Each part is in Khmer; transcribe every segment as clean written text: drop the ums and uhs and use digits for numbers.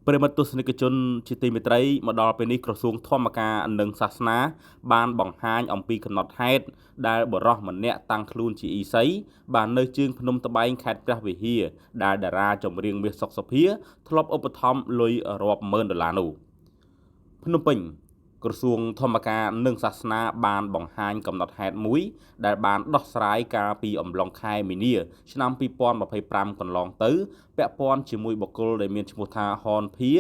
ប្រិមត្តទស្សនិកជនជាទីមេត្រីមកដល់ពេលនេះក្រសួងធម្មការនិងសាសនាបានបង្ហាញអំពីកំណត់ហេតុដែលបុរសម្នាក់តាំងខ្លួនជាអ៊ីសីបាននៅជើងភ្នំត្បែងខេត្តព្រះវិហារដែលតារាចម្រៀងមាសសុកសុភាធ្លាប់ឧបត្ថម្ភលុយរាប់ម៉ឺនដុល្លារនោះភ្នំពេញក្រសួងធម្មការនិងសាសនាបានបង្ហាញកំណត់ហេតុមួយដែលបានដោះស្រាយកាលពីអំឡុងខែមីនាឆ្នាំ2025កន្លងទៅពាក់ព័ន្ធជាមួយបុគ្គលដែលមានឈ្មោះថាហនភា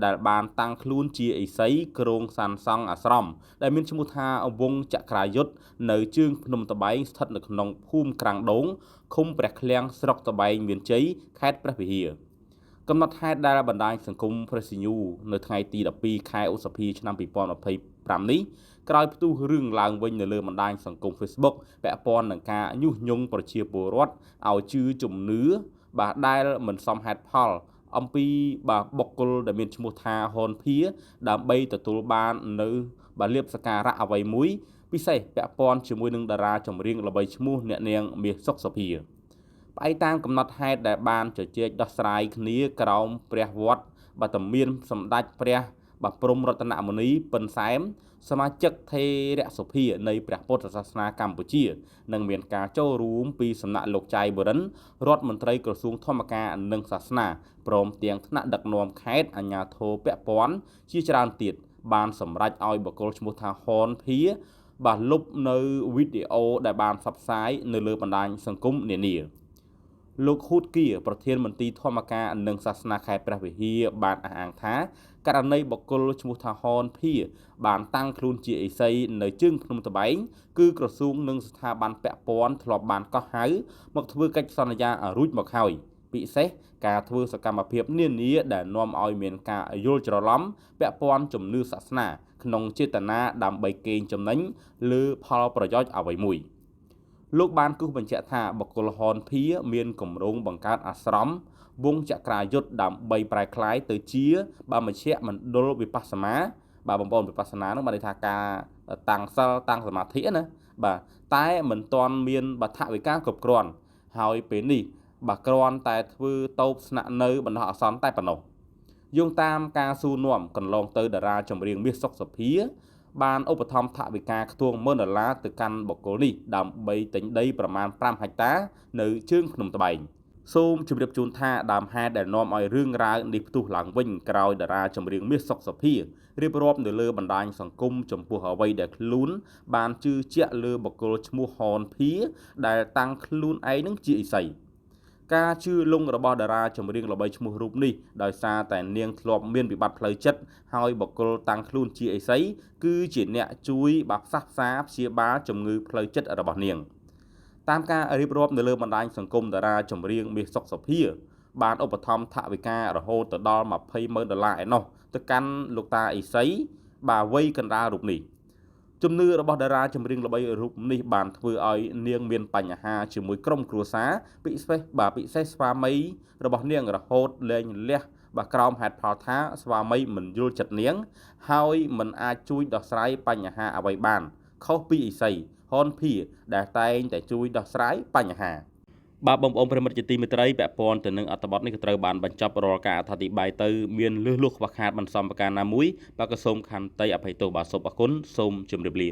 ដែលបានតាំងខ្លួនជាឥសីគ្រោងសានសង់អាស្រមដែលមានឈ្មោះថាវង្សចក្រាយុទ្ធនៅជើងភ្នំត្បែងស្ថិតនៅក្នុងភូមិក្រាំងដូងឃុំព្រះឃ្លាំងស្រុកត្បែងមានជ័យខេត្តព្រះវិហារកំណត់ហេតុដែលបណ្ដាញសង្គម Fresh News នៅថ្ងៃទី12ខែឧសភាឆ្នាំ2025នេះក្រោយផ្ទុះរឿងឡើងវិញនៅលើបណ្ដាញសង្គម Facebook ពាក់ព័ន្ធនឹងការញុះញង់ប្រជាពលរដ្ឋឲ្យជឿជំនឿបាទដែលមិនសមហេតុផលអំពីបាទបុគ្គលដែលមានឈ្មោះថាហ៊ុនភាដើម្បីទទួលបាននៅបាទលាភសក្ការៈអ្វីមួយពិសេសពាក់ព័ន្ធជាមួយនឹងតារាចម្រៀងល្បីឈ្មោះអ្នកនាងមាសសុកសុភាផ្អែកតាមកំណត់ហេតុដែលបានជជែកដោះស្រាយគ្នាក្រោមព្រះវត្តបាទមានសម្ដេចព្រះបាទព្រំរតនមុនីពិនសែមសមាជិកថេរសភានៃព្រះពុទ្ធសាសនាកម្ពុជានិងមានការចូលរួមពីសំណាក់លោកចៃបុរិនរដ្ឋមន្ត្រីក្រសួងធម្មការនិងសាសនាព្រមទាំងថ្នាក់ដឹកនាំខេត្តអាជ្ញាធរពាក់ព័ន្ធជាច្រើនទៀតបានសម្រេចឲ្យបុគ្គលឈ្មោះថាហ៊នភាបាទលុបនៅវីដេអូដែលបានផ្សព្វផ្សាយនៅលើបណ្ដាញសង្គមនានាលោកហ៊ូតគៀប្រធានមន្ទីរធម្មការនិងសាសនាខេត្តព្រះវិហារបានអះអាងថាករណីបុគ្គលឈ្មោះថាហ៊នភាបានតាំងខ្លួនជាឥសីនៅជើងភ្នំត្បែងគឺក្រសួងនិងស្ថាប័នពាក់ព័ន្ធធ្លាប់បានកោះហៅមកធ្វើកិច្ចសន្យារួចមកហើយពិសេសការធ្វើសកម្មភាពនានាដែលនាំឲ្យមានការយល់ច្រឡំពាក់ព័ន្ធជំនឿសាសនាក្នុងចេតនាដើម្បីកេងចំណេញលើផលប្រយោជន៍អ្វីមួយលោកបានគូសបញ្ជាក់ថាបុគ្គលហ៊នភាមានគម្រោងបង្កើតអាស្រមវង្សចក្រាយុទ្ធដើម្បីប្រែក្លាយទៅជាបាទមជ្ឈមណ្ឌលវិបស្សនាបាទបងប្អូនវិបស្សនានោះបានន័យថាការតាំងសិលតាំងសមាធិណាបាទតែមិនទាន់មានបថវិកាគ្រប់គ្រាន់ហើយពេលនេះបាទគ្រាន់តែធ្វើតូបស្នាក់នៅបណ្ដោះអាសន្នតែប៉ុណ្ណោះយោងតាមការសួរនាំកន្លងទៅតារាចម្រៀងមាសសុកសុភាបានឧបត្ថម្ភថវិកាខ្ទង់10000ដុល្លារទៅកាន់បុគ្គលនេះដើម្បីទិញដីប្រមាណ5ហិកតានៅជើងភ្នំត្បែងសូមជម្រាបជូនថាដើមហេតុដែលនាំឲ្យរឿងរ៉ាវនេះផ្ទុះឡើងវិញក្រោយតារាចម្រៀងមាសសុកសុភារៀបរាប់នៅលើបណ្ដាញសង្គមចំពោះអ្វីដែលខ្លួនបានជឿជាក់លើបុគ្គលឈ្មោះហ៊នភាដែលតាំងខ្លួនឯងនឹងជាឥសីការជឿលងរបស់តារាចម្រៀងល្បីឈ្មោះរូបនេះដោយសារតែនាងធ្លាប់មានវិបត្តិផ្លូវចិត្តហើយបុគ្គលតាំងខ្លួនជាឥសីគឺជាអ្នកជួយបាផ្សះផ្សាព្យាបាលជំងឺផ្លូវចិត្តរបស់នាងតាមការរៀបរាប់នៅលើបណ្ដាញសង្គមតារាចម្រៀងមាសសុកសុភាបានឧបត្ថម្ភថវិការហូតទៅដល់200,000ដុល្លារឯណោះទៅកាន់លោកតាឥសីបាទវ័យកណ្ដាលរូបនេះជំនឿរបស់តារាចម្រៀងល្បីរូបនេះបានធ្វើឲ្យនាងមានបញ្ហាជាមួយក្រុមគ្រួសារពិសេសបាទពិសេសស្វាមីរបស់នាងរហូតលែងលះបាទក្រោមហេតុផលថាស្វាមីមិនយល់ចិត្តនាងហើយមិនអាចជួយដោះស្រាយបញ្ហាអ្វីបានខុសពីឥសីហ៊នភាដែលតែងតែជួយដោះស្រាយបញ្ហាបាទបងប្អូនប្រិមត្តជាទីមេត្រីពាក់ព័ន្ធទៅនឹងអត្ថបទនេះក៏ត្រូវបានបញ្ចប់រាល់ការអត្ថាធិប្បាយទៅមានលឺលួសខ្វះខាតមិនសមប្រការណាមួយបាទក៏សូមខន្តីអភ័យទោសបាទសូមអរគុណសូមជម្រាបលា